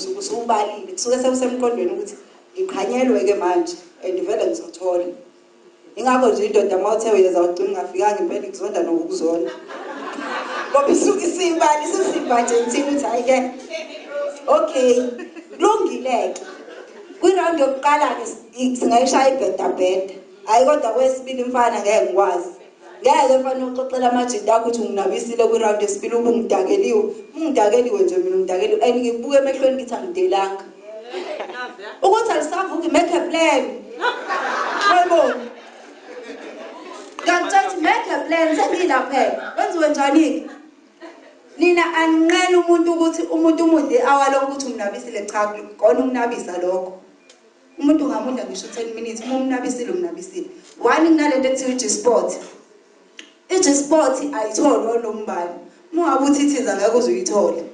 Usubalile kusuke sekusemqondweni ukuthi ngiqhanyelwe-ke manje and vele ngizothola. Ingakho nje indoda uma uthe uyeza ugcina ungafikanga impela ikuzonda nokukuzonda. Ngoba isuke isibali isisibhajethile ukuthi hhayi-ke okay kulungile-ke. Kwi-round yokuqala-ke singayishaya ibhedabheda. Hhayi kodwa kwesibili mfana ngeke ngikwazi. Ngeke mfana uxoxela amajita akho ukuthi unginabisile kwi-round yesibili ube ungidakeliwe. Ungidakeliwe nje mina ungidakeliwe and ngikubuka emehlweni ngithi angidelanga. Ukuthi alisavuki make a plan. Hayibo. Ngiyakutshela ukuthi make a plan sengilaphela. Kwenziwe njani-ke? Nina aninqeni umuntu ukuthi umuntu umudle i-hour lonke ukuthi umnabisile cha kona ukunabisa lokho. Umuntu ungamudla ngisho 10 minutes uma umnabisile umnabisile. One kunalento ekuthiwa i-G-spot. I-G-spot ayitholwa nombani. Uma ungabe uthithiza ngeke uze uyithole.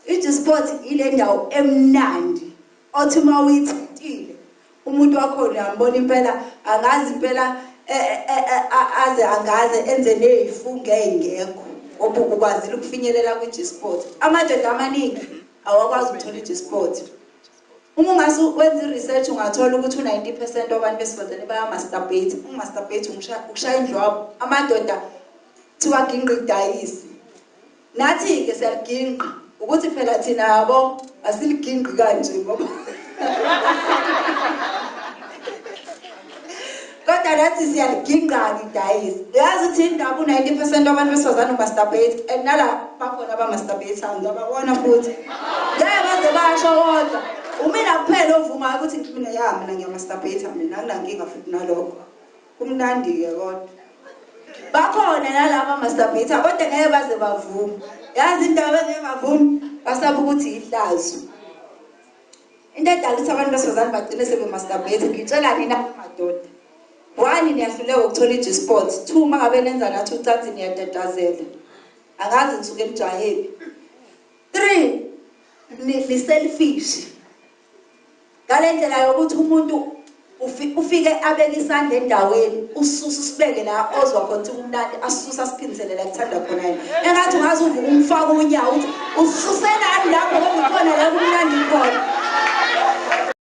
I-G-spot ile ndawo emnandi othi uma uyithintile umuntu wakhona uyambona impela angazi impela aze angaze enze nezifungo ezingekho ngoba ukwazile ukufinyelela kwi-G-spot. Amadoda amaningi awakwazi ukuthola i-G-spot. Uma ungase wenza i-research ungathola ukuthi u-90% wabantu besifazane baya-masturbate. Uku-masturbate ukushaya indlwabu. Amadoda kuthiwa ginqa idayisi. Nathi-ke siyaliginqa ukuthi phela thina yabo asiliginqi kanje ngoba kodwa nathi siyaliginqa-ke idayisi. Uyazi ukuthi indaba u-90% wabantu besifazane u-masturbate and nala bakhona aba-masturbate-ayo ngiyababona futhi. Ngeke baze basho kodwa. Umina kuphela ovumayo ukuthi mina ya mina ngiya-masturbate mina anginankinga futhi nalokho. Kumnandi-ke kodwa. Bakhona nalaba masturbate kodwa ngeke baze bavume. Yazi indaba engeke bavume basaba ukuthi ihlazo. Into edala ukuthi abantu besifazane bagcine sebe-masturbate ngitshela nina madoda. One, niyahluleka ukuthola i-G-spot. Two, uma ngabe nenza nathi ucansi niyatatazela. Angazi nisuke nijahephi. Three, ni-selfish. Ngale ndlela yokuthi umuntu ufike abeke isandla endaweni ususe usibeke la ozwa khona ukuthi kumnandi asuse asiphindisele la kuthanda khona yena. Engathi ungaze uvuke umfake unyawo uthi ususelani lapho ngoba ukhona la kumnandi khona.